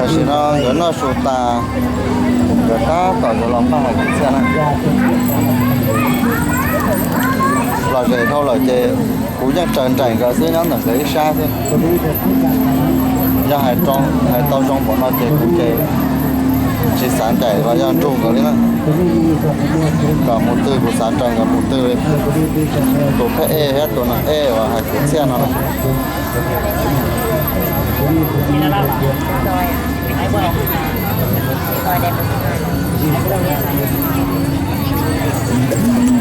Tam sim no nkawd noj su tas, nkawd tab tom yuav los npaj hais kwv txhiaj na. Los ze dhau lawm ces kuv yeej raws nraim nkawd xwb, nyob ntawm nkawd ib sab xwb. Yog hais tau zoo npaum no ces kuv ces tsis xav nraim los yog nrug nkawd li na. Kom mus twg kuv xav raws nkawd mus twg li. Tus phab ej thiab tus neeg ej uas hais kwv txhiaj no na.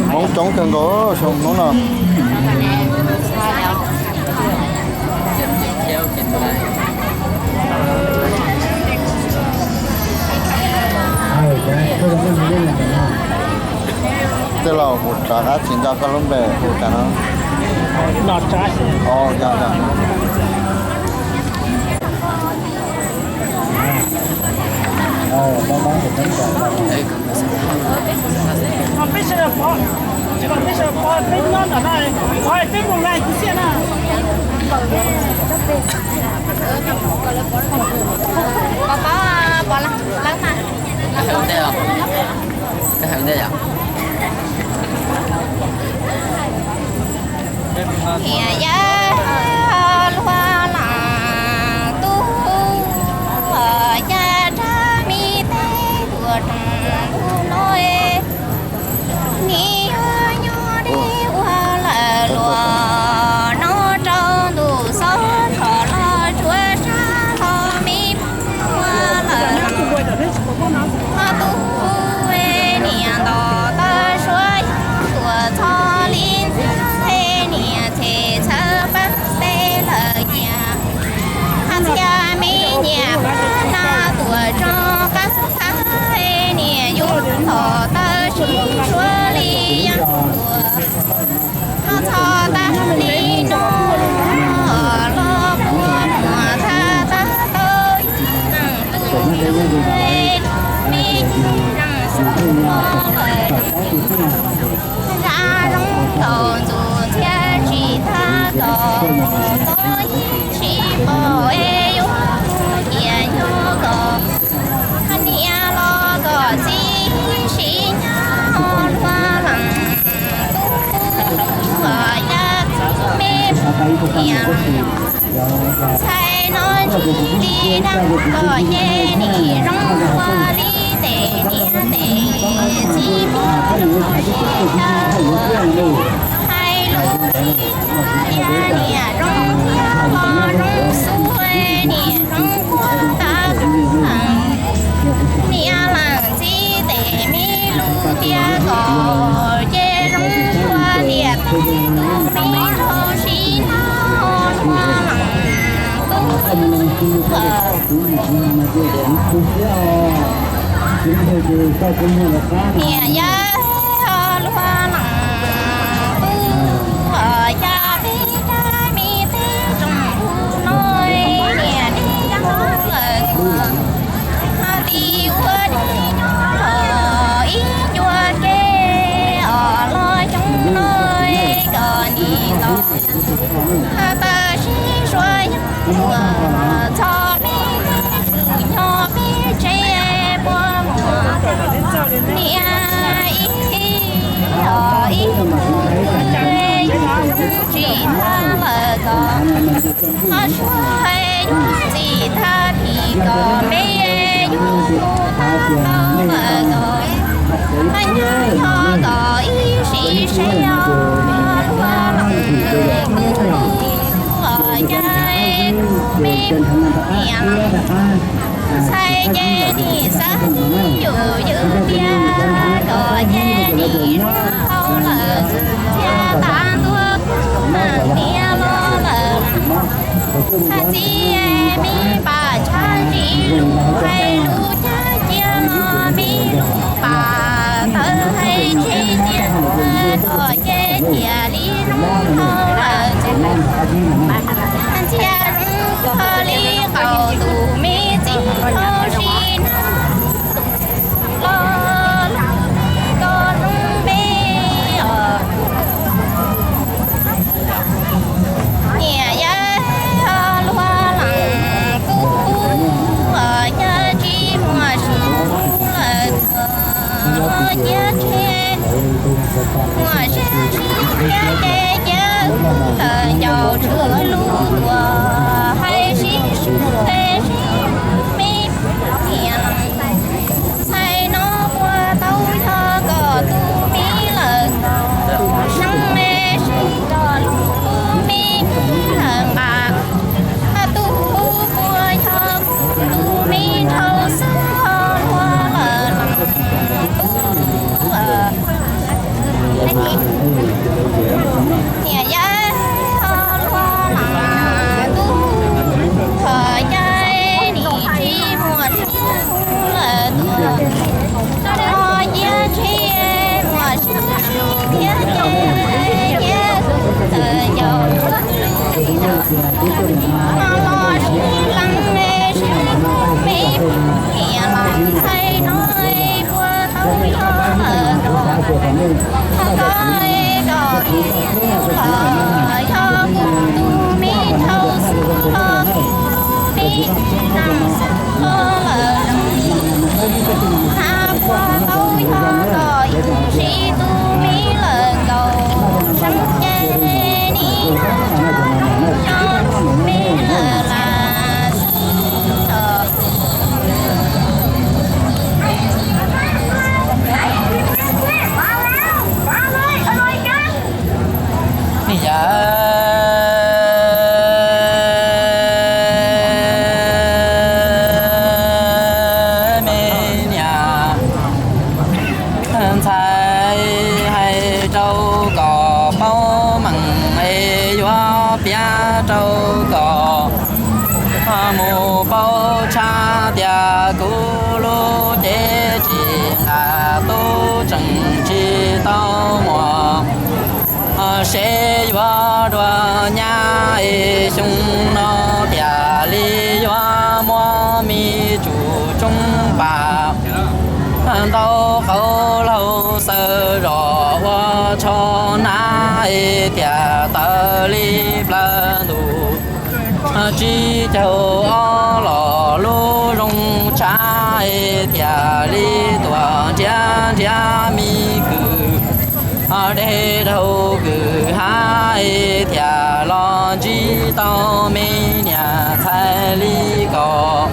Hmoob coob kawg nkaus xyoo hnub no. Tij laug, kuv rov qab tsis nco koj lub npe, kuv cas no. Thiab yawg luag leej tub, yawg rab me teb tuaj roos ntuj no, nim yog nyob deb ua lawm luag no rau ntuj xob txhom los tsuas sab los me ua lawm. Ho tus niam ntaus taw suav yog tuam txhoj li ntxhab, niam txhem txhawv pab peb lawm cia. Ho txhia me nyiam pab no tuam tsoom qab thawj, niam yus ntaus taw sib suav li yog tuam. Ho txog tag li no los kuv muam thaj tau yus neej tus me, me neej xwb no lawm. Zaj zoo nkaus ntxuav ntxhiab tsis tag kom tau ib sim pom es yuav cia nyob kom niam los kom txiv sib nyob luag leej tub, yawg txiv me niam ntxhais no tsis li dab los ces nim zoo ua li tes niam tes txiv muab sib tawg ua hais lus tsis tias niam zoo thiab los zoo xwb, niam zoo kuag tag tub leej. Niam leej txiv tes me lus tias kom ces zoo kuag tias tub me rau sib nyob luag leej tub. Niam yawg luag leej tub, yog peb rab me teb tsoom ub no, niam deb yog lawm tuag, ho tis ua dej nyob los ib ncua ke os los xyoo no kom nim los. Ho tam sim suav yog tuam txhoj peb txwm nyob peb tsev puas muaj niam ib os ib yus tsis tag lawm kom ho suav yus txim tag phim kom me yus tag tau lawm kom ho nyob nyob kom ib sim seb os luag leej tub, yawg me niam ntxhais ces nim xav yus ywm tiag kom ces nim zoo hau lawm txwm txhiab tas ntuj kuv mam tiav los lawm. Txhais txiv me npam tshaj ntsis lus hais lus cag cia no me lub npam tawv hais tsheb tiag kom ces tias li zoo hau lawm txwm txhiab zoo hau li qaum tus me txiv rau si na. Los lub me koj zoo npe os. Niam yawg luag leej tub, Cia tseg muaj siab sib thiab ces cia tawm ncaus tshuav lub tuam hais sib sib me me. Ntxhais no puas tau yog koj tus me lawm nkaus, seeb me sib rov lub me lawm nqa, tus puas yog kuv tus me dhau xwb ho luag lawm los. Niam yau ho luag mas tub, thaum caij nim tsis muaj tub lawm tuaj, los cia tseg muaj siab sib thiab ces cia tawm ncaus los sib lees me sib me niam los ntxhais no puas tau yog lawm nkaus, koj koj tus los yog kuv tus me dhau xwb los kuv me tsis neej xwb ho lawm. Hab puas tau yog koj yug siv tus me lawm nkaus, seeb ces nim no yog tus me lawm las xwb. Me yawm, me niam, ntxhais hais rau koj paub meej es yuav piav rau koj mus paub tshaj tias kuv lub cev tsis nqa tub tseem tsis tau muaj. Seb yuav dua nyab es xyoo no tiag li yuav muab me tsuj tsoob pas ntau qauv laug xaws zog ua tsho nab es tiag tawm li plaws ntuj. Tsib caug ob los lub zoo tshav es tiag li tuaj nrhiav nrhiav me kwv deg dhau kwv hav es tiag los ntsib tau me niam ntxhais li koj.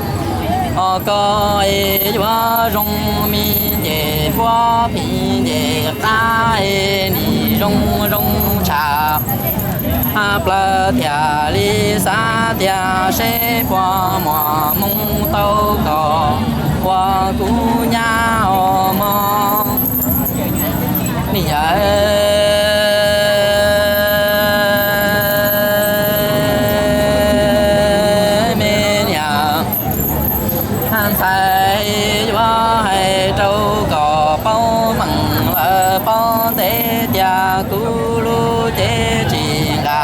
Koj es yuav zoo me nce puab phim nce qab es nim zoo zoo tshaj plaws tiag li xav tias seb puas muaj hmoo tau koj ua kuv nyab os mog. Me yawm, me niam, ntxhais yuav hais rau koj paub meej lawm paub ntev tias kuv lub cev tsis nqa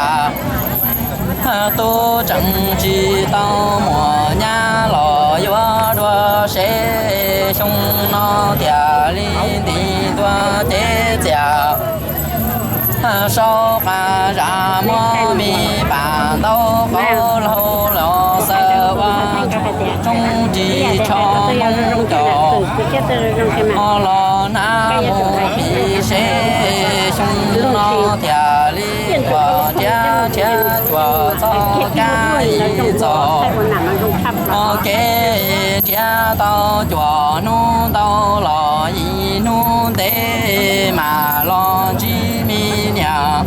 tub tseem tsis tau muaj nyab los yuav dua seb xyoo no tiag li nti ntua cev txias. Saub qab zaj muab me pas ntau qauv laug los xaws ua tsuj tsoob ris tsho moo cos. Ho los nab mus pim seb xyoo no tiag li cuam nrhiav nrhiav cuam txoj kab ib txoj. Ho kev nrhiav tau cuam hnub ntau los ib hnub ntev mas los ntsib me niam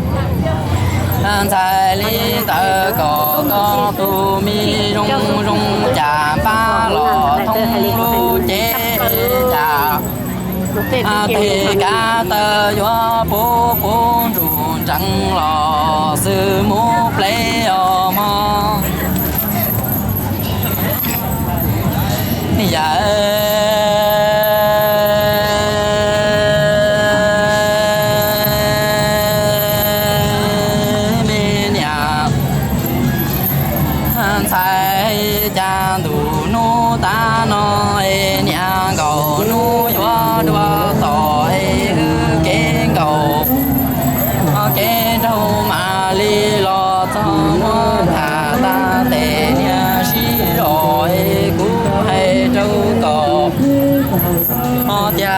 ntxhais li ntawd kom koj tus me zoo zoo cas npab los thoob lub cev cas. Tej kav taw yuav puv puv ntsum ntsees los xwb mus plev os mog. Me yawm, me niam, ntxhais cas ntuj hnub tav no es niaj nkaus hnub yuav dua tom es hwj kev nkaus. Kev nraug mam li los txog muab tham tas tes niag sib zog es kuv hais rau koj.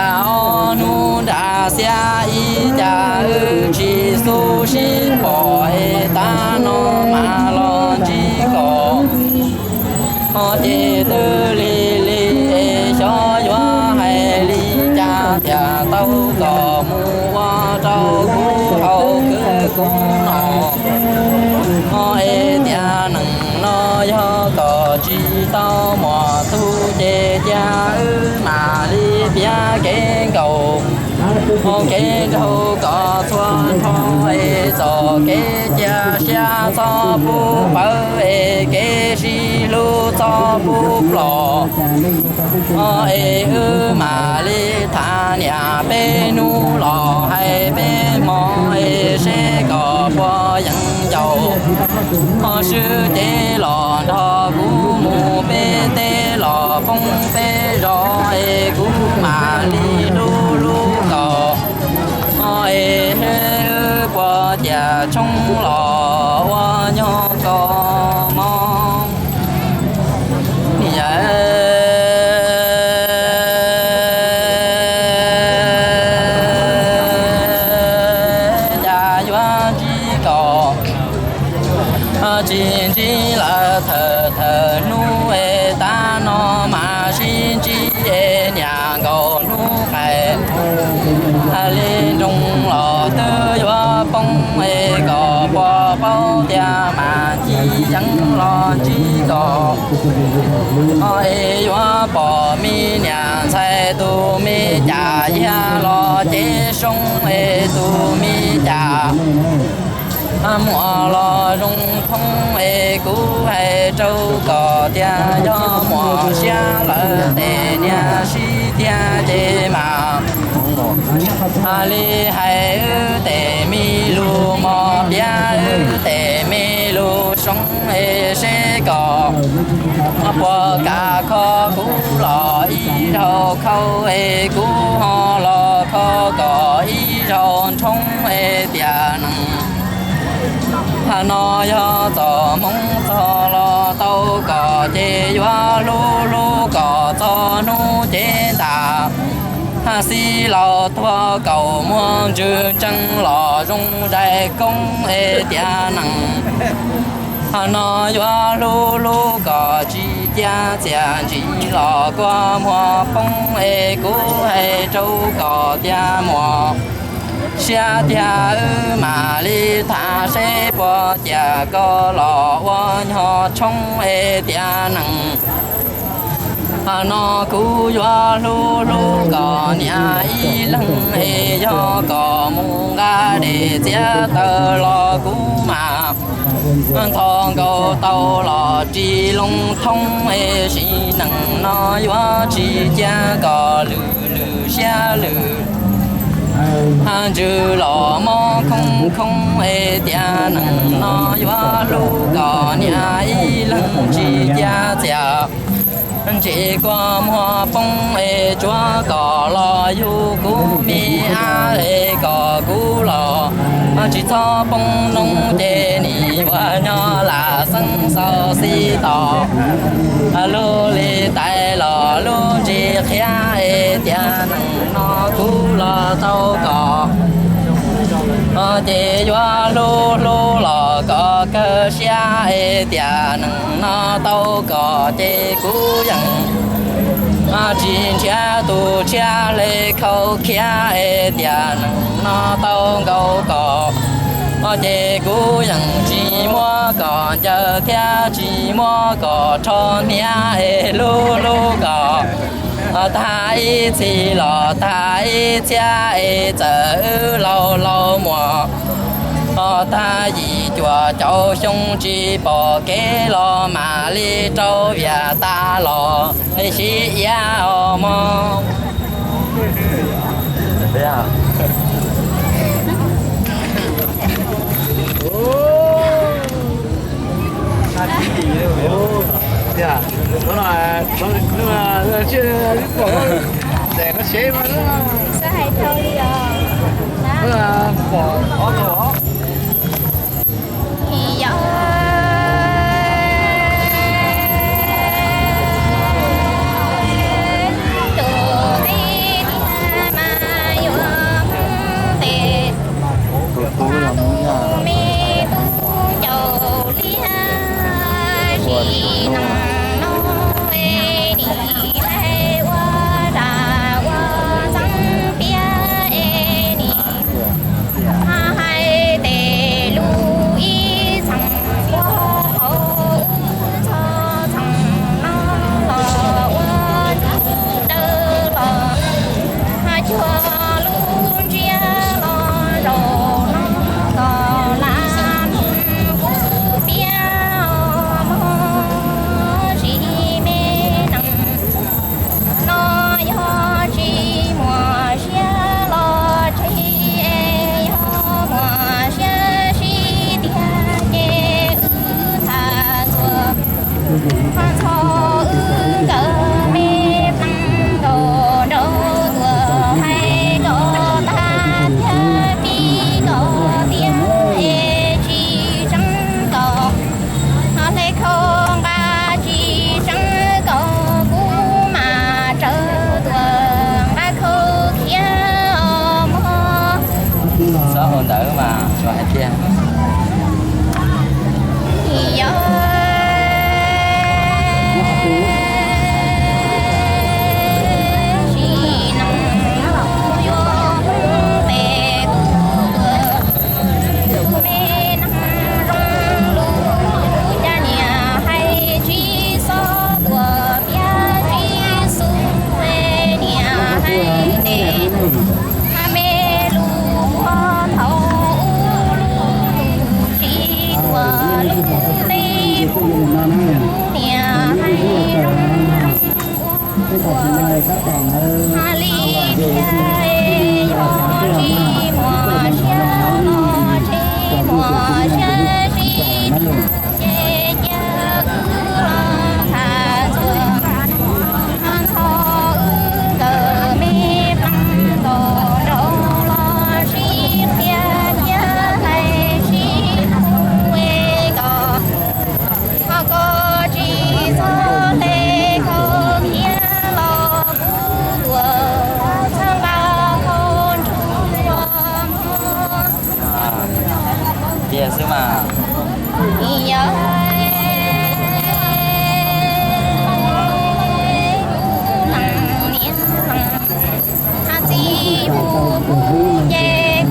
Ob hnub nram xiab ib cas wb tsis xub sib pom es tav no mas los ntsib kom. Ho ces twb lig lig es xyov yuav hais li cas thiaj tau kom mus ua rau kuv haus kwv kuv noj. Ho es tias neeg no yog kom tsis tau muaj tug ces cia wb mam li piav kev nkaus, ho kev nraug kom txhua nrho es txom kev cia siab txhob pub pawv es kev sib hlub txhob pub plom. Ho es wb mam li tham niam peb hnub los hais peb hmo es seb kom puas yeem ncaus. Ho swb cev los nrog kuv mus peb teb los poob peb zos es kuv mam li hlub hlub kom. Ho es wb puas tias tshoob los ua nyuag kom mog. Cas yuav ntsib kom tsis ntsib lawm thawm thawm hnub es tav no mas sib ntsib es niam nkaus hnub qais. Hais li nroos los twb yuav poob es kom puas paub tias mas nci yeev los ntsib kom. Ho es yuav pom me niam ntxhais tus me cas yag los cev soob es tus me cas muaj los zoo thoob es kuv hais rau kom tias yog muaj siab lawm tes niam sib tiag ces mas hais li hais wb tes me lus mos piav wb tes me lus soob es seb kom puas kam kho kuv los ib zaug khau es kuv ho los kho kom ib zaug ntshoob es tias neeg no yog txom hmoov txog los tau kom ces yuav hlub hlub kom txog hnub cev ntas. Xib laus tuag kaum muag ntsws ntsees los zoo zais koob es tias neeg no yuav hlub hlub kom tsis cia txiam ntsis los kua muag poob es kuv hais rau kom tias muaj siab tiag wb mam li tham seb puas tias koj los ua nyuag tshoob es tias neeg no kuv yuav hlub hlub kom niam ib leeg es yog kom mus nqa dej txiav taws los kuv mam ntho nkaus tau los ris loo thoob es sim neej no yuav tsis cia kom lwm lwm siab lwm ntsws los mob khoob khoob es tias neej no yuav hlub kom niam ib leeg tsis cia txiam ntsis kua muag poob es tsuav kom los yug kuv me ab es kom kuv los tsis txhob poob noob ces nim yuav nyob lam xeeb xaus xib tos lub li tais los lub ntsis qhiab es tias neej no kuv los tau kom ces yuav hlub hlub los kom kawg siab es tias neej no tau kom ces kuv yeej tsis nrhiav tus tshiab hle khau khiab es tias neej no tau nkaus kom ces kuv yeej tsis muab kom ncaws thiab tsis muab kom rho hniab es hlub hlub kom tag ib txhis los tag ib txhiab es txawm wb laus laus muaj tag yim cuaj caum xyoo tsis pom kev los mam li rau vias tas los sib iab os mog. Hauv ntawd mas tsuas hais tias, yog tsis neeg yuav peb kuv tuag, tus me neeg zoo lus cas niam hais tsis txog tuag, piav tsis xub niam hais tes, hais me lus puag thaum ub lub lus tsis tuag, lub npe kuv niam hais zoo. Hais li thiab yog tsis muaj siab los tsis muaj siab sib tug, ces cia wb los tham txuas, ntxhov wb nkawd me pleev nkaus nraug los sib qhia thiab hais sib hu kom, ho koj tsis txhob hle koj khiav los kuv tuag txhawb nqa qhov ntsuag. Tiag xwb mas. Yog kuv leej niam leej, txij yug kuv ces kuv yeej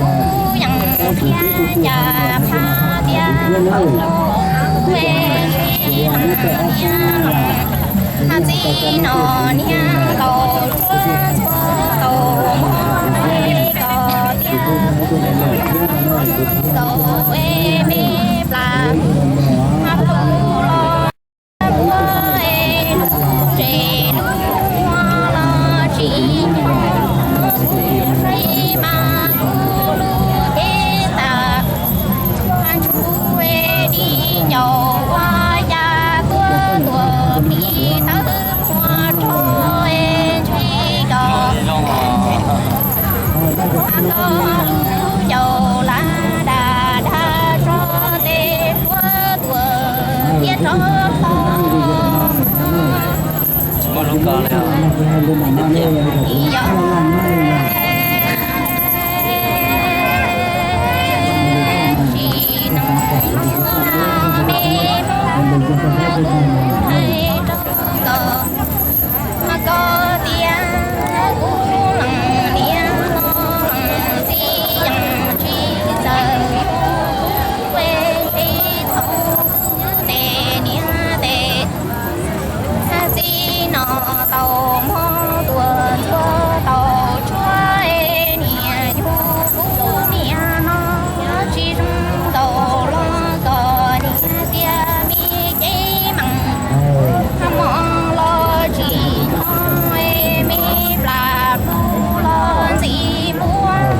qhia cas phaj tias kuv me ntsis leej niam leej, txij no niam nkaus tsuag txhua tau muab me kom tiag kuv nkaus es me plas mas pub los ua es lub tsev lub muag los tsis nyob, kuv saib mas kuv lub cev tas, ntshuj es di ncaus ua cas tuaj tuaj plis tawb muag rog es ntshai kom, lub caus las dag dag tso tes puab tuaj thiab rov los. Tsis muaj lub ko li os. Yog tsis neeg me hais rau koj, mas koj tias kuv leej niam leej txiv yeej tsis txawj kuv, es thaum kuv tes niam tes, txij no tau mob tuaj txhua tau tsuag es niam yug kuv niam no tsis zoo nkaus los kom niam tias me cev meem, mob los tsis nyob es me plas plub los ntxim npuab,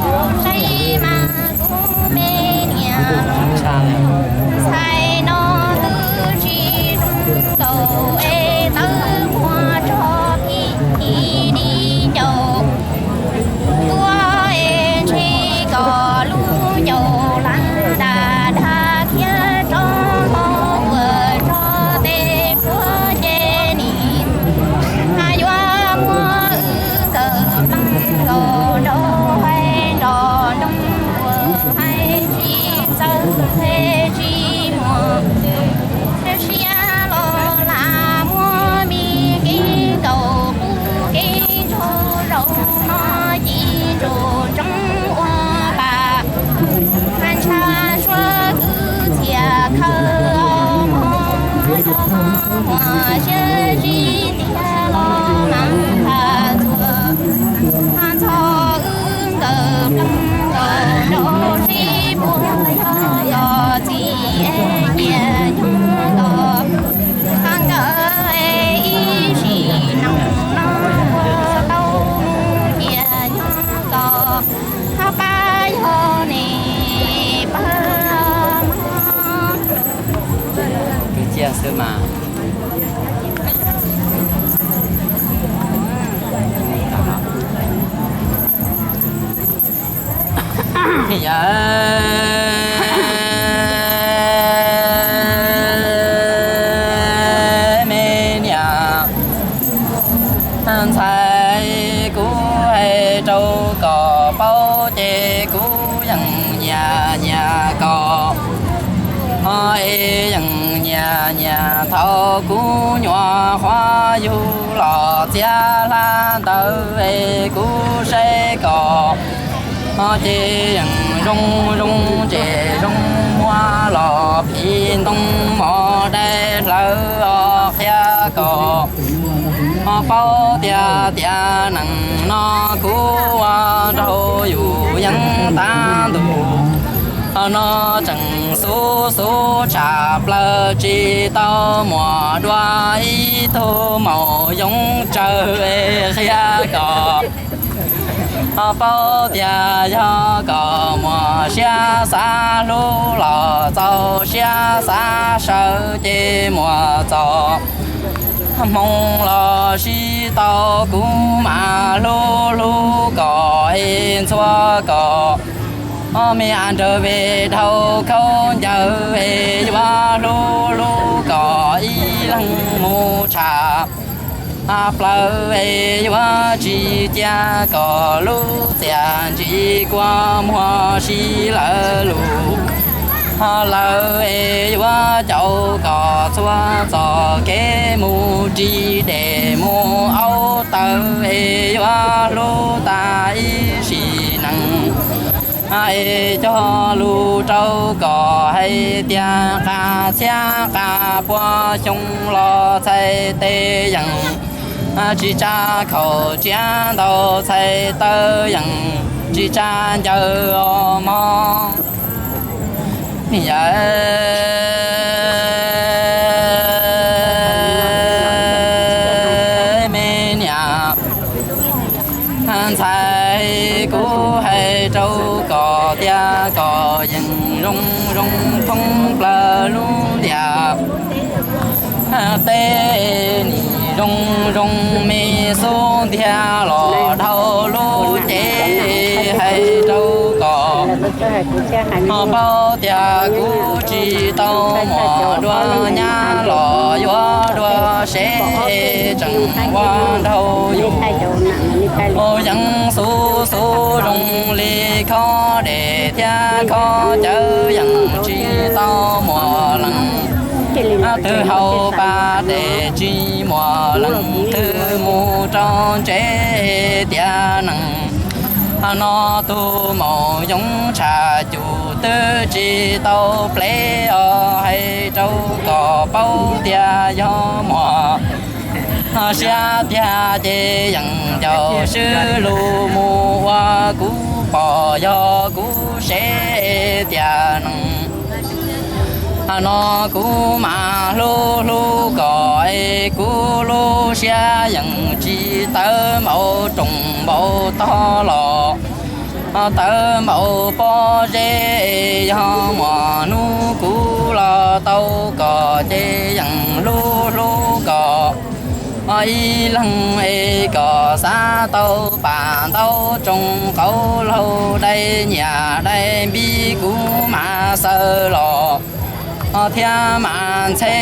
kuv saib mas kuv me niam ntxhais no twb tsis zoo nkaus es tawb muag rog phim phim di ncaus tuaj es ntshe kom lub caus las dag dag khiav rov los ua rog tes puab ces nim hais yuav muab wb nkawd pleev nkaus nraug hais nrov nroog ua hais tsis txawj hais tsis muaj siab los lam muab me kev nkaus qub kev ntsaug zaum no ci ntsaum tseeb ua pas, hais ntsha suav kwv txhiaj khawb mob, muaj siab zim tiag los mas tham txuas, ntxhov wb nkawd pleev nkaus nraug sib puag yog los txiv es cia nyob nkaus, hab nkawd es ib sim neej no ua tau mus cia nyob nkaus, hab pab yog ne pab. Kwv tij xwb mas. Me niam ntxhais, kuv hais rau koj paub Ces kuv yeej nyiam nyiam koj, es yeej nyiam nyiam thaum kuv nyuam qhuav yug los txias hlab ntawd es kuv saib koj ces yeej zoo zoo ntse zoo muag los phim ntoo mos dai hlawv os qhia kom paub tias tiam neej no kuv ua nraug yus yeej tav ntuj no tseem xub xub tshaj plaws tsis tau muaj dua ib tug maum yoov tsawg es qhia kom paub tias yog kom muaj siab xav hlub los txaus siab xav sawv ces muaj txoj hmoo los sib tau kuv mam hlub hlub kom es ntxhua kom me a nrawg ve dhau khaub ncaws es yuav hlub hlub kom ib leeg mus tshaj plaws es yuav tsis cia kom lub txiaj ntsig kua muag sib lawv lus lawv es yuav caum kom txhua txoj kev mus ris dej mus aub taws es yuav hlub tas ib sim neej es cog lus rau kom hais tias nqa txhiab nqa pua xyoo los txhais tes yeej tsis tsa khaum tsiab ntau txhais taw yeej tsis tsa ncaws os mog. Me niam ntxhais, kuv hais rau koj tias koj yeej zoo zoo thoob plaws lub ntiaj teb, nim zoo zoo me xub ntiag los dhau lub cev. Hais rau koj paub tias kuv tsis tau muaj dua nyab los yuav dua sev, tseem ua nraug yus yeej xub xub zoo li khob dej thiab khob cawv, yeej tsis tau muaj leej twg haus pas dej, tsis muaj leej twg mus rau ntsev tiam neej no. Tus maum yoov tshaj cum twb tsis tau plev os, hais rau koj paub tias yog muaj siab tiag ces yeej ncaus swb lus mus ua kuv pog yog kuv sev tiam neej no. Kuv mam hlub hlub koj es kuv lub siab yeej tsis tawv npaum rooj npaum tog los tawv npaum pob zeb. Yog muaj hnub kuv los tau koj ces yeej hlub hlub koj ib leeg es kom xav tau pam ntaub tsoo qauv laug dai nyiaj dai npib kuv mam xaws los thiab mam ntxhe.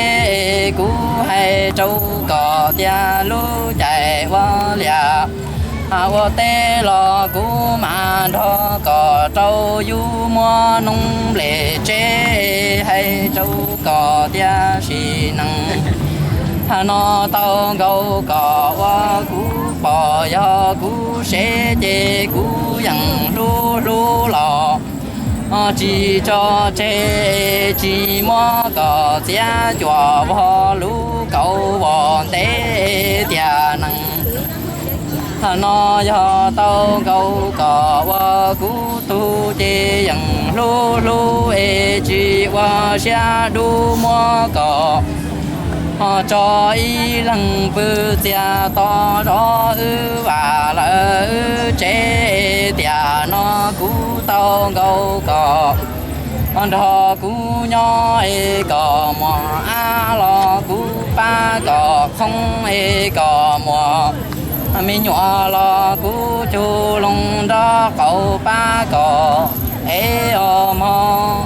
Kuv hais rau koj tias lub caij ua liaj ua teb los kuv mam nrog koj rau yus muab noob nplej tseb. Hais rau koj tias sim neej no tau nkaus koj ua kuv pog yog kuv sev ces kuv yeej hlub hlub los tsis tso tseg, tsis muab koj txiav cuam vog lub kaus vog ntev tiam neej no. Yog tau nkaus koj ua kuv tug ces yeej hlub hlub es tsis ua siab dub, muab koj tso ib leeg pw txias to zov wb vaj lawm wb tsev tiam no. Kuv tau nkaus koj nrog kuv nyob es koj muaj ab los kuv pab koj qhoob es koj muaj me nyuam los kuv cug loo nraub qaum pab koj ev os mog.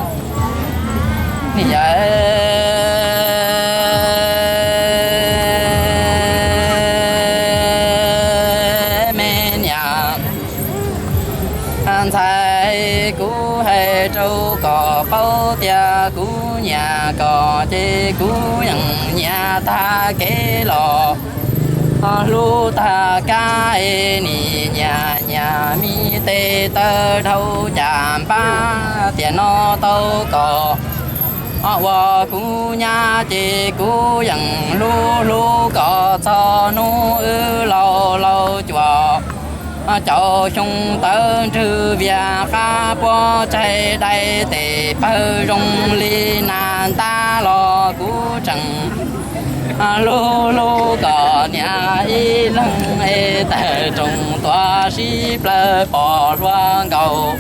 Me niam Ntxhais, kuv hais rau koj paub tias kuv nyiam koj ces kuv yeej nyiam tag kev los. Hlub tag kab es nim nyiam nyiam me tes taw dhau cas npab tiam no tau koj ua kuv nyab ces kuv yeej hlub hlub koj txog hnub wb laus laus cuam caum xyoo tawv nrwg vias qab puab tsaig dai tes pawg zoo li nas ntab los kuv tseem hlub hlub koj niam ib leeg es tawg rooj tuaj sib plawg pom hluas nkaus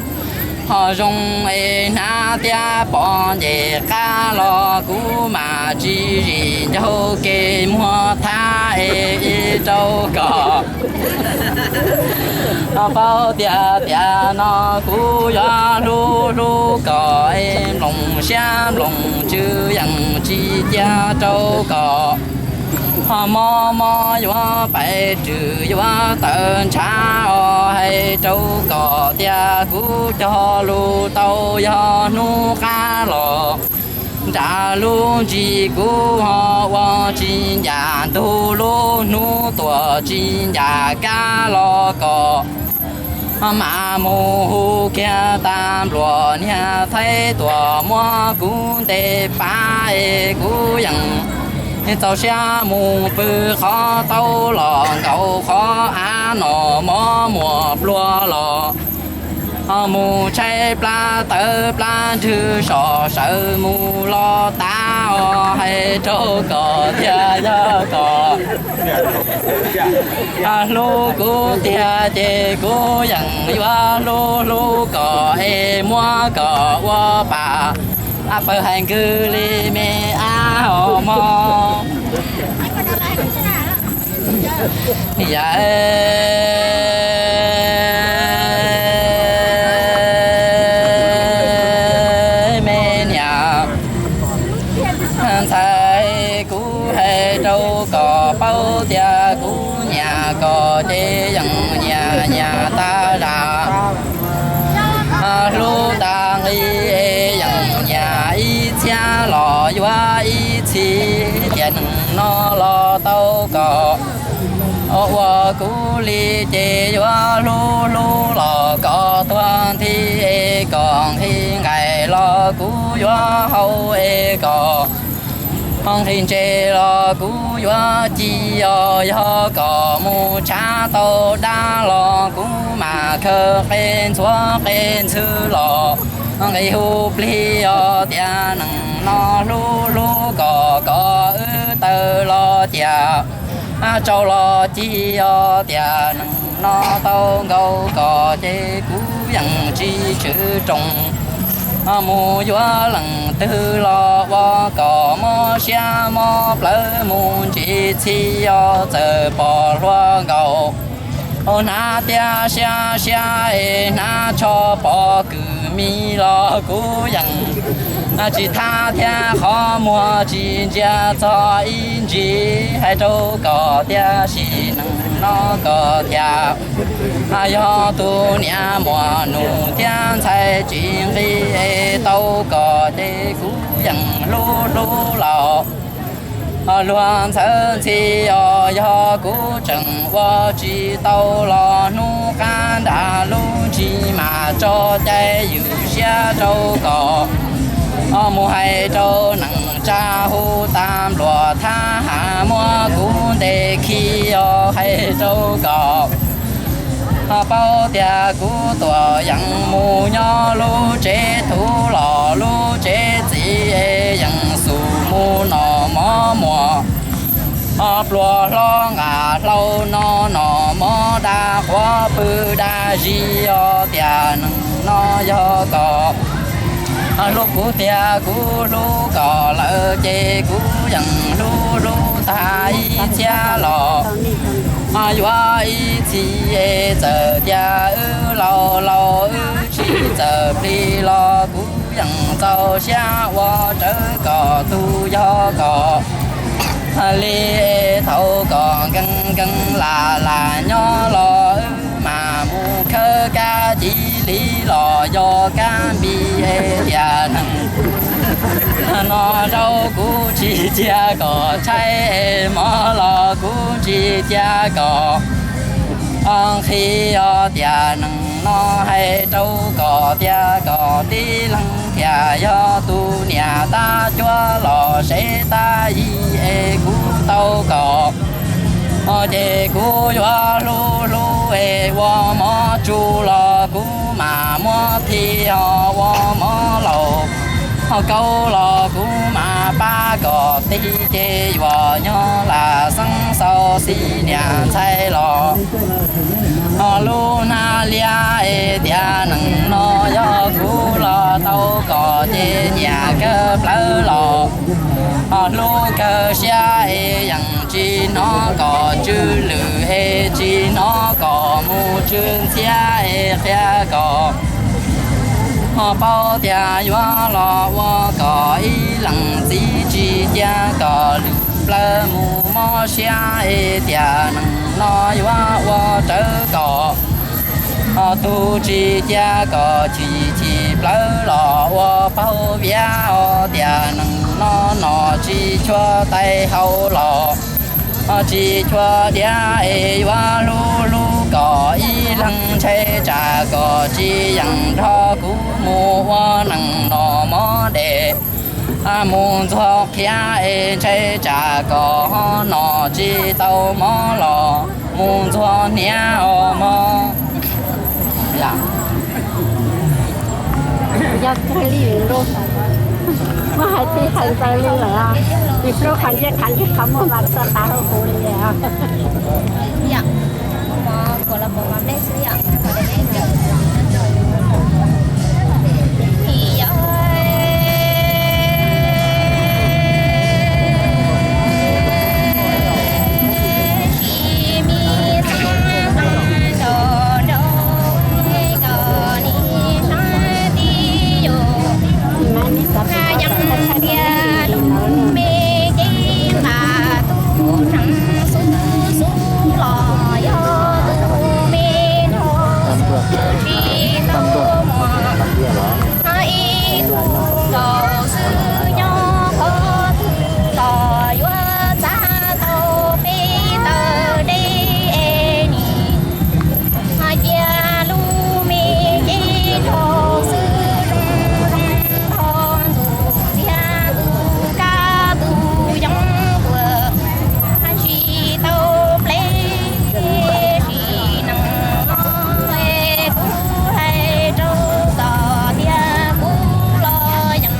ho zoo es hnab tiab pom nce qab los kuv mam tsis zim ncauj kev muag thab es ib rau koj paub tias tiam no kuv yuav hlub hlub koj es nploos siab nploos ntsws yeej tsis cia rau koj ho mob mob yuav pais rwm yuav tawm ntshav os. Hais rau koj tias kuv cog lus tau yog hnub qab los nram lub ntsis kuv ho ua tsis ncaj ntug lub hnub tuaj tsis ncaj kab los koj mam mus hu kiag tas npluas niag thaib tuaj muab kuv ntes pab es kuv yeej txaus siab mus pw qhov taub los nkaus qhov av no mob muag pluag los mus tshaib plab tawv plab nrwg sov sawv mus los tas os. Hais rau koj tias yog koj hlub kuv tiag ces kuv yeej yuav hlub hlub koj es muab koj ua pam pawg hais nkwg li me ab hos mog. Yam me niam ntxhais, kuv hais rau koj paub tias kuv nyiam koj ces yeej nyiam nyiam tas zam. Hlub tag nqi es yeej nyiam ib txhiab los yuav ib txhis, tiam neej no los tau koj ua kuv li ces yuav hlub hlub los koj tuag nthi es koj nqhis nqaim los kuv yuav haus es koj nqhis ntses los kuv yuav ci os. Yog koj mus tshav tau dab los kuv mam khaws qe ntxhuav qe ntxhw los nqhis hu plig os. Tiam neej no hlub hlub koj, koj wb tawg los ciam tsau los ci os. Tiam neej no tau nkaus koj ces kuv yeej tsis tshwm rooj mus yuav leej twg los ua kom mob siab mob plawv mus ntsis txhis os. Txawm pom hluas nkaus hnab tiab siab siab es hnab tsho pom kws mi los kuv yeej tsis thab thiab qhov muag tsis ntsia txog ib ntsis. Hais rau koj tiam sim neej no koj thiaj yog tus niam muaj nus thiab ntxhais tsis nqi es tau koj ces kuv yeej hlub hlub los luag ntxhawv ntxhi os. Yog kuv tseem ua tsis tau los hnub qab nram lub ntsis mam tso cai ywm siab rau koj mus hais rau neej tsa hu tas npluas thab ham muab kuv ntes khi os. Hais rau koj paub tias kuv tuam yeej mus nyob lub tsev tub los lub tsev txiv es yeej xum mus noj mov muag pluas hlob nqa hlau no noj mov dag quav pw dag zis os. Tiam neej no yog koj hlub kuv tiag kuv hlub koj lawm ces kuv yeej hlub hlub tag ib txhiab los yuav ib txhis es txawm tias wb laus laus wb tsis txawm plig los kuv yeej txaus siab ua rawv koj tug yog koj li es thaum koj nkees nkees lam lam nyob los wb mam mus khawb kab ci li los yog kab npis es tias neeg no rau kuv tsis cia kom tshaib es mov los kuv tsis cia kom nqhis os tias neeg no hais rau kom tias kom tib leeg thiaj yog tus niam tab cuab los seb tab yim es kuv tau kom ces kuv yuav hlub hlub es ua mov tsuj los kuv mam muab thi ho ua mov laus ho kaub los kuv mam pab kom tig ces yuav nyob lam xeeb xaus xib niam ntxhais los ho lub hnab liab es tias neeg no yog kuv los tau kom ces nyiam kawg plawv los ho hlub kawg siab es yeej tsis hnov kom tsw lwm es tsis hnov kom mus tsw ntxhiab es qhia kom ho paub tias yuav los ua kom ib leej txiv tsis cia kom lwm plawv mus mob siab es tias neeg no yuav ua rawv kom ho tus tsis cia kom chim chim plawv los ua paug viav os tias neeg no nom tsis tshua tais hau los ho tsis tshua diav es yuav hlub hlub kom ib leeg ntshai tsam kom tsis yeem nrog kuv mus ua neej nom mov des mus ntxuag qhiav es ntshai tsam kom ho nom tsis tau mov los mus ntxuag hniav os mog. Yog kawg li, muab hais txij hais ntxaws li lawm os. Tus plaub qhov ntsej qhov ntsej qhov muag mas txog tav hauv kuv li os. Ib tug kaus xwb nyob qhov twg los yuav txav tau peb taw dej es nim no cia lub me cev nrho xwb zoo zoo nrho ntxuav ntxiag tus kab tus yoov tuaj tsis tau pleb sim neej no es kuv hais rau koj tias kuv los yeej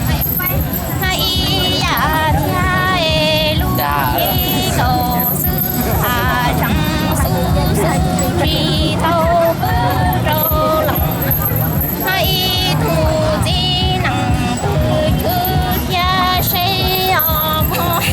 hais ib yam thiab es lub cev kaus xwb has tseem xub xwb tsis tau pub rau leej hais ib tug txiv neej tus chwv thiab seb os mog.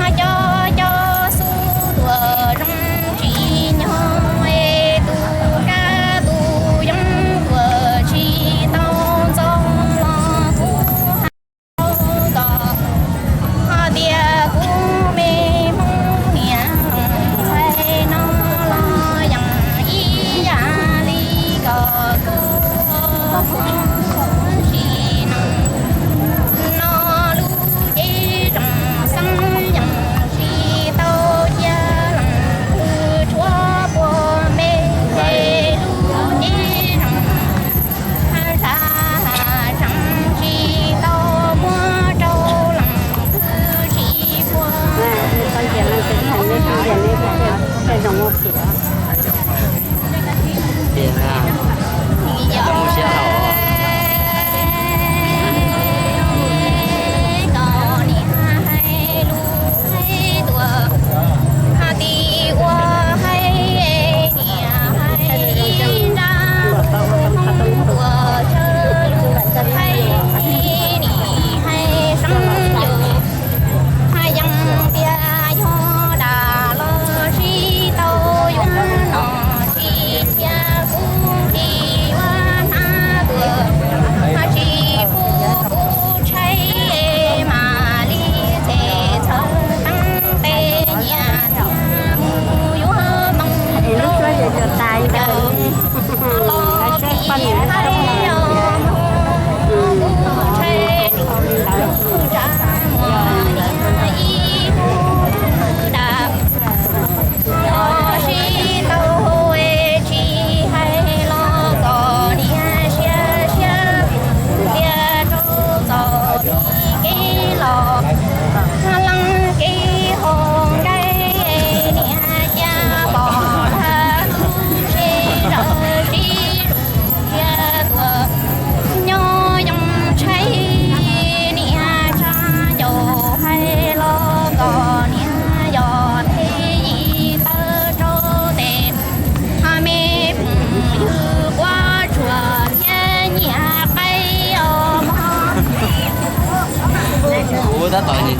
Cov cov xub tuaj zoo tsis nyob es tus kab tus yoov tuaj tsis tau ntxov los kuv hais rau koj hais tias kuv me Hmoob niam ntxhais no los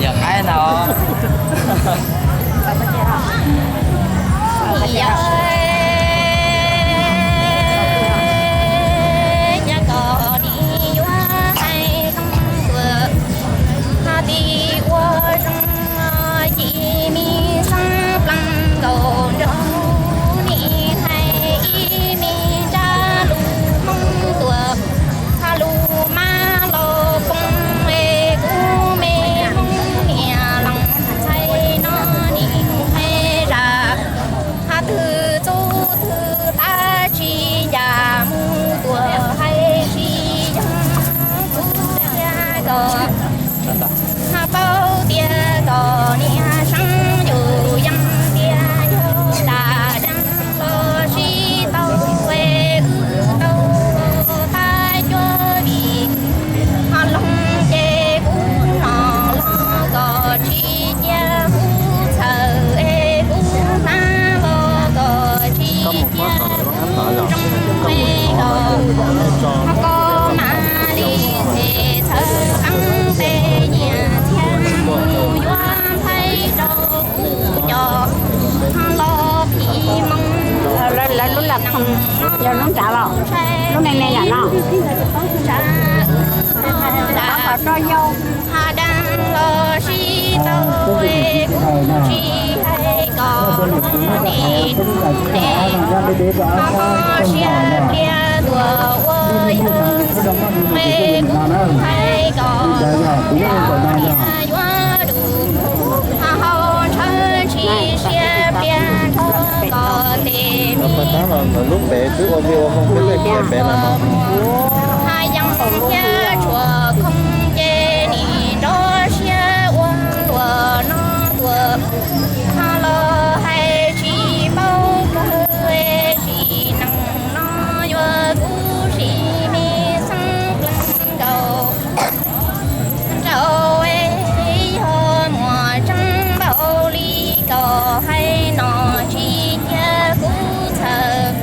Yog qaib no. Cas kom nim yuav hais zoo tuaj, ho tis ua zoo ci me xeeb plees nkaus nraug, nim hais ib me ntsab lus Hmoob tuaj, ho lus mab los poob es kuv me Hmoob niam leej ntxhais no nim hais zaj, ho twg txuj twg tab tsis ncaj mus tuaj hais tsis yeej kuv thiab koj. Ho paub tias koj niam seev yus yeej tias yog lam yeej los sib tau es wb tau tag cuab vim. Ho loog ces kuv no los koj tsis cia kuv txhawj es kuv hnab los koj tsis cia kuv zoo es koj, ho koj mam li txhawj qeeb tej nyiaj txiag mus yuav nplhaib rau kuv coj, ho los phim moo. Lawv lub lam khoom yog lub nrad los, lub me me yam no. Nrad, ha dab los sib tau es kuv tsis hais koj, nim hnub ne ho mob siab pliag tuaj ua yawg xwb es kuv hais koj, koj niam yuav dub, ho hau ntshaw tsis siab pliag nrog koj tej me lub pem twb ua vij ua voog peb tej kiag pem no, ha yees thiab tshuav khoom ces nim nrov siab ua luaj no tuaj, ho los hais tsis paub kawg es sim neej no yuav kuv sim me xeeb pleev nkaus nraug es, yog muaj tseeb npaum li koj hais no tsis cia kuv txhawj,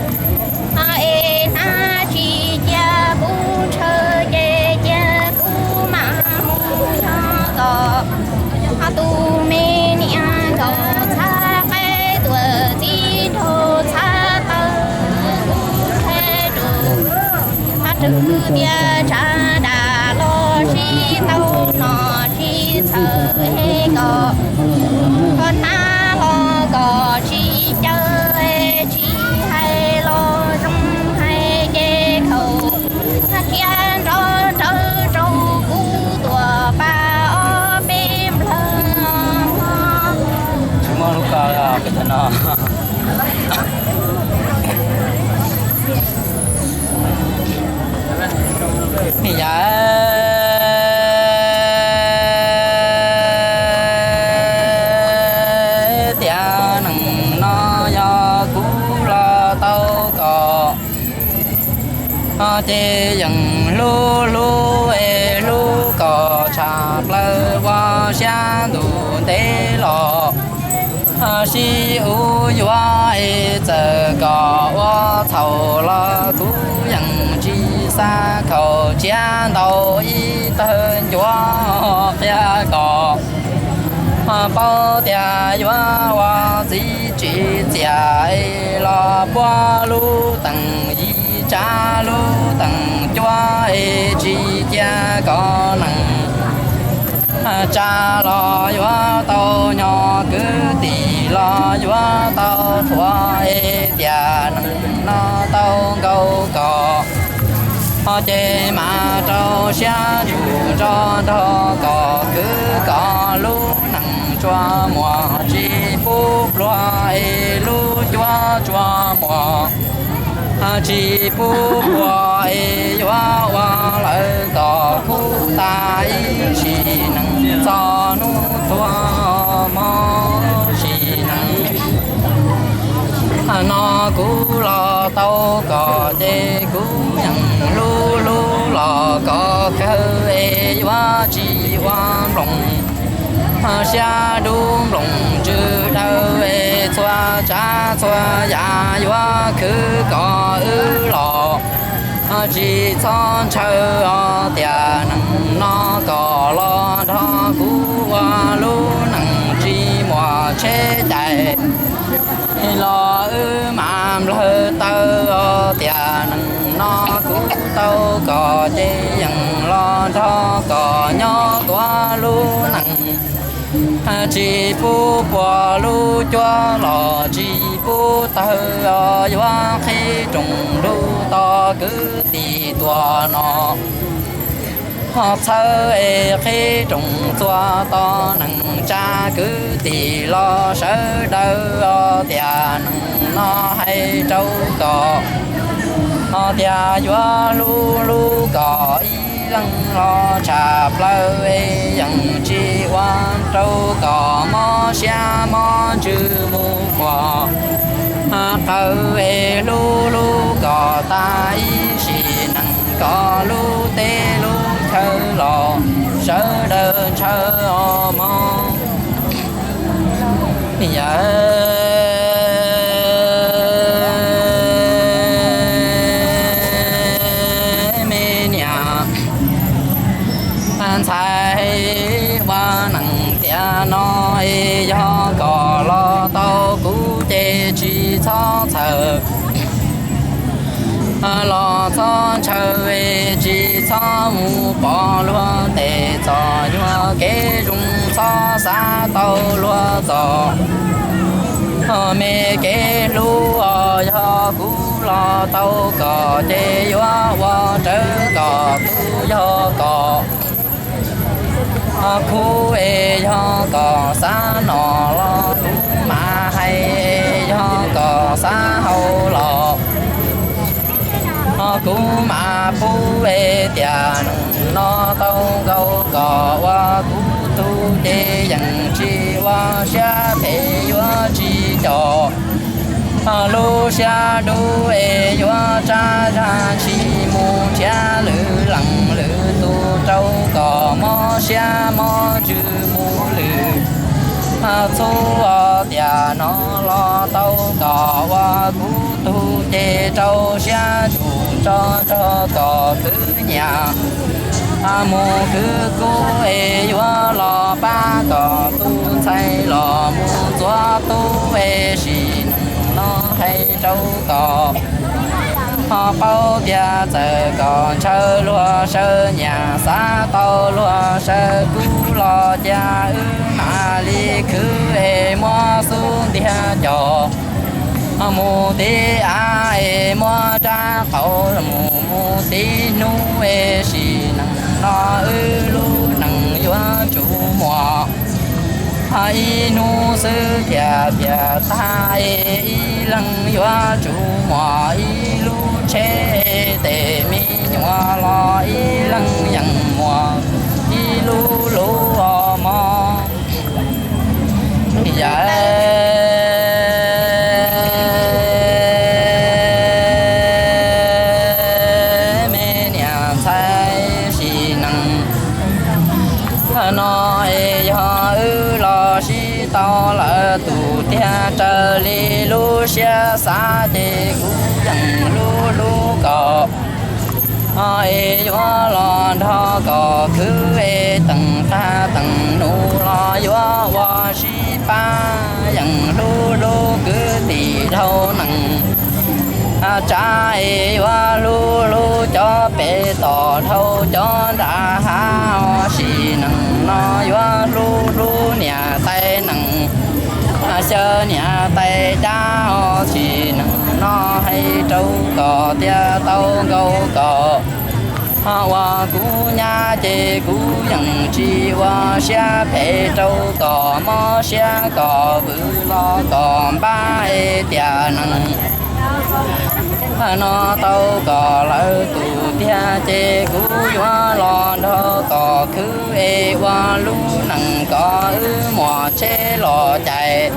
es hnab tsis cia kuv ntshaw ces cia kuv mam mus nrog koj. Ho tus me niam nkauj txhab qaib tuaj txiv nraug txhab taw kuv ntshaw rau, ho rau tias tshav daj los sib tau no tsis txhawj es koj, koj hnab los koj tsis caw es tsis hais los zoo hais ces khaus, ha khiav nrov nrawv rau kuv tuaj pab ob peb nplawg. Tsis muaj lub ko pem tag no. Yam tias neeg no yog kuv los tau kom, ces yeej hlub hlub es hlub kom tshaj plaws ua siab ntuj ntev los sib ua yuav es txawm kom ua txhaum los kuv yeej tsis xav khaus tsiab ntau ib tawg ncuav qhia kom paub tias yuav ua txiv tsis txiaj es los puag lub teem yim tsa lub teem cuab es tsis cia kom neeg tsa los yuav tau nyob, kwv tij los yuav tau thuam es tias neeg no tau nkaus kom ho ces mas rau siab ntsug nrog nrog kom kwv kom lub neej tsuas muaj tsis pub pluag es lub cuab tsuas muaj tsis pub pluag es yuav ua lawm kom kub tas ib sim neej txog hnub tuag mog sim neej no kuv los tau kom ces kuv yeej hlub hlub los kom kawg es yuav tsis ua nplooj siab dub nplooj ntsws daw es txhua tsav txhua yam yuav khwv kom wb los tsis txhob ntshaw os tias neeg no kom los nrog kuv ua tsheb cais los wb mam nplawg taw os. Tiam neej no kuv tau kom ces yeej los nrog kom nyob tuav lub neej. Tsis pub puas lub cuab los tsis pub tawg os, yuav qhib rooj lub tos kwv tij tuaj no. Ho txhawb es qhib rooj txhua tos neej tsa kwv tij los sawv daws os. Tiam neej no hais rau koj, ho tias yuav hlub hlub koj ib leeg los tshaj plaws es yeej tsis ua rau koj mob siab mob ntsws mus muaj qawv es hlub hlub koj tas ib sim neej kom lub teb lub chaw los sawv daws ntshaw os mog. Yawg me niam ntxhais, ua neej tiam no es yog koj los tau kuv ces tsis txhob txhawj los txhob ntshaw, tsis txhob mus pom luag tej txoj nyuag kev zoo, txhob xav tau luag txoj me kev hlub os. Yog kuv los tau koj ces yuav ua raws koj txoj, yog koj khub es yog koj xav noj los kuv mam hais, yog koj xav haus los kuv mam pub es. Tiam neej no tau nkaus koj ua kuv tug ces yeej tsis ua siab phem, yuav tsis coj lub siab dub es yuav tsa zaj tsis mus nrhiav lwm leej lwm tus rau koj mob siab mob ntsws mus lwm txhua. Tiam no los tau koj ua kuv tug ces rau siab ntsug tso nrog koj khwv nyiam mus khwv kub es yuav los pab koj tus ntxhais los mus ntxuav tub es sim neej no hais rau koj ho paub tias txawm koj ntshaw luag saw nyiam xav tau luag saw kub los cas wb mam li khwv es muab xub ntiag coj mus tib av es muab rab qau mus mus tib hnub es sim neej no wb lub neej yuav tsum muaj ib hnub xwb thiaj piam tag es ib leeg yuav tsum muaj ib lub tsheb, tej me nyuam los ib leeg yeej muaj ib lub lub os mog. Yawg me niam ntxhais, sim neej no es yog wb los sib tau lawm tus tiag raws li lub siab xav ces kuv yeej hlub hlub koj es yuav los nrog koj khwv es teem qab teem nus los yuav ua sib pab, yeej hlub hlub kwv tij dhau neej tsa es yuav hlub hlub cov pem toj dhau cov nram hav os. Sim neej no yuav hlub hlub niam tais neej xyaw niam tais dab os. Sim neej no hais rau koj tias tau nkaus koj ua kuv nyab ces kuv yeej tsis ua siab phem rau koj mob siab, koj vwm los koj npab es tiam neej no tau koj lawm tus tiag ces kuv yuav los nrog koj khwv es ua lub neej kom wb muaj tsheb los cais,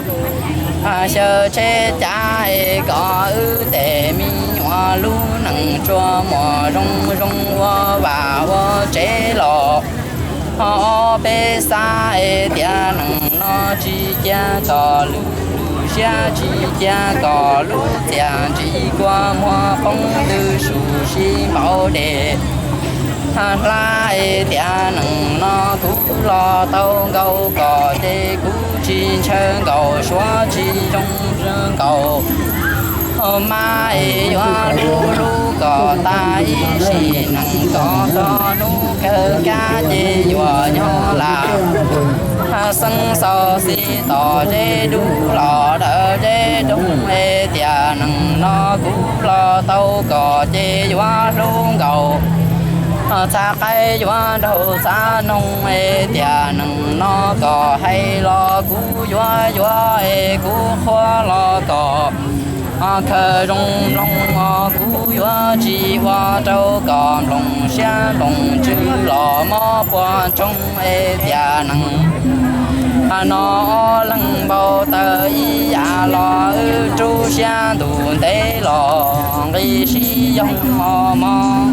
xyaw tsheb cav es kom wb tej me nyuam lub neej tsuas muaj zoo zoo ua vaj ua tsev los. Ho ob peb xav es tiam neej no tsis cia koj lwm lub siab, tsis cia koj lub txiaj ntsig kua muag poob ntws su sib npaum dej. Hla es tias nees no kuv los tau nkaus kom ces kuv tsis ntshaw nkaus suav tsis zoo nkaus. Mas es yuav hlub hlub kom tas ib sim neej kom txog hnub kawg kab ces yuav nyob lawm. Xeeb xaus xis tom zeb dub los dawm zeb doo es tias nees no kuv los tau kom ces yuav hlub nkaus. Txhav qaib yuav nraug txhav noog es tias nees no kom hais los kuv yuav yuav es kuv qhuab los kom khaws zoo mloog os, kuv yuav tsis ua rau kom nploos siab nploos ntsws los mob puag ntsoog es tias nees no ob leeg npau taws ib yam los wb rub siab ntuj ntev los nqi sib yoog os mog.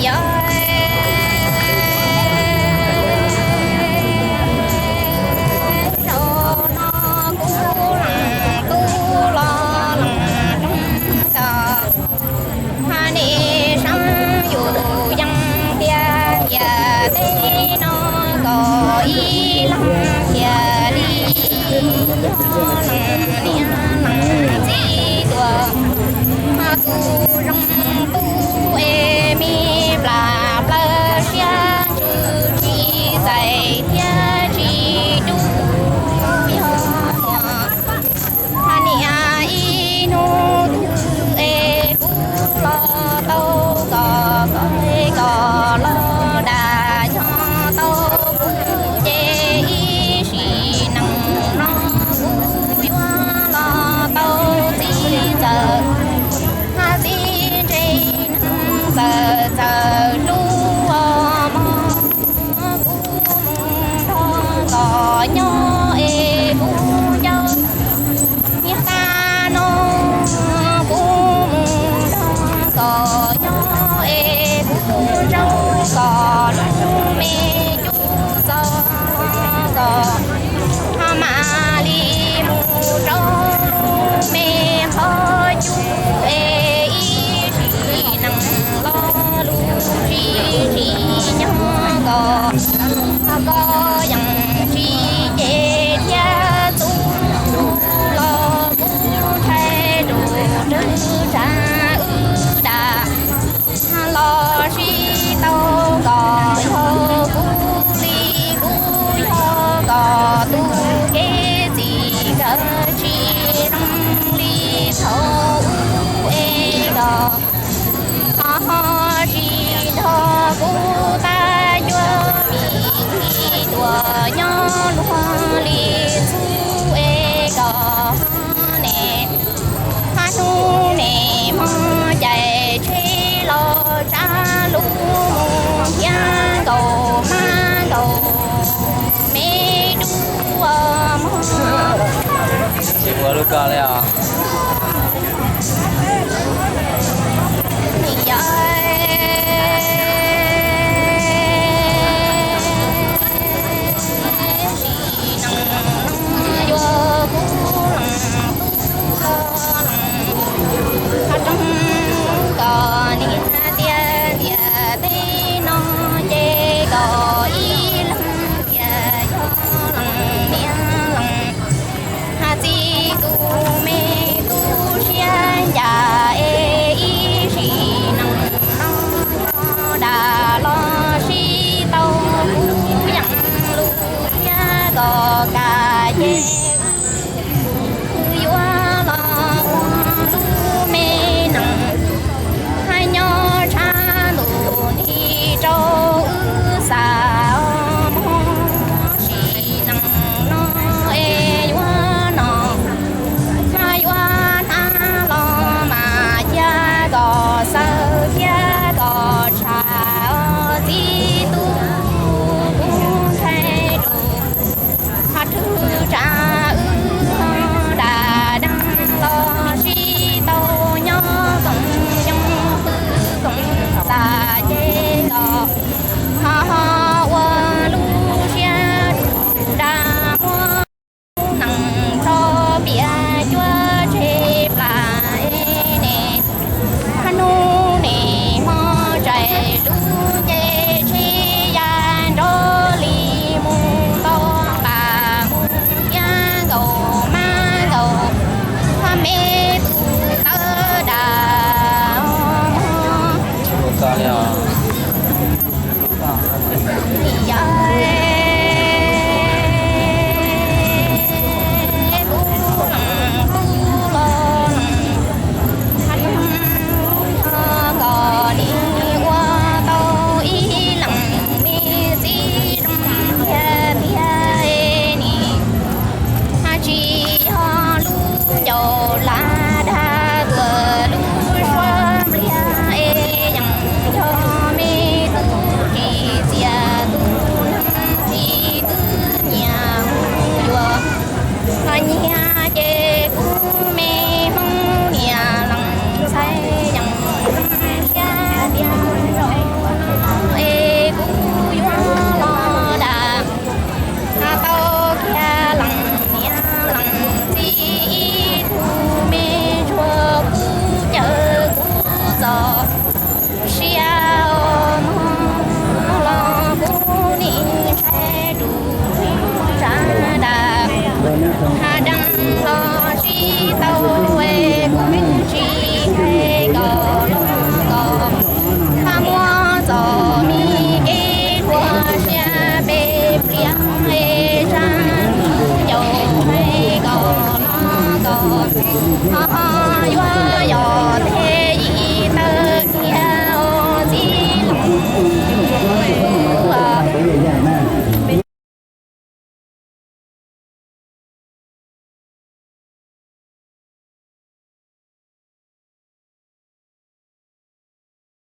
Yog zaum no kuv leej tub los leej tub kom, hais nim saib yus yeej tiag tiag, tej no kom ib leeg thiaj li yog leej niam leej txiv tuaj. Hos tus zoo tub es me plam plawg siab ntsws tsis txais thiab tsis dub, yog muaj hais niam ib hnub twg es kuv los tau kom, kom los dag yog tau kuv ces ib sim neej no kuv yuav los tau txij ntxawm, hab txij ntse neeg txawm txawm lub os mog. Kuv mus nrog kom nyob es kuv nco, niag tas no kuv mus nrog kom nyob es kuv zaum kom lub me cub txog kom, hab mam li mus rau lub me qhov cub es ib sim neej los lub tsis tsis nyob kom, hab koj yeej tsis cem thiab txub los kuv ntshai rau rwg tsam wb dam los sib tau kom yog kuv li kuv yog kom tus kev txim kawg tsis zoo li thaum ub es kom, ho ho tsis nrog kuv tab cuab mi tuaj nyob luag li txhub es kom ne. Hab hnub ne hmo cais tsheb los tsa lub mus thiab nkaum hmab nkaum me dub mog. Tsis ua lub ko li os.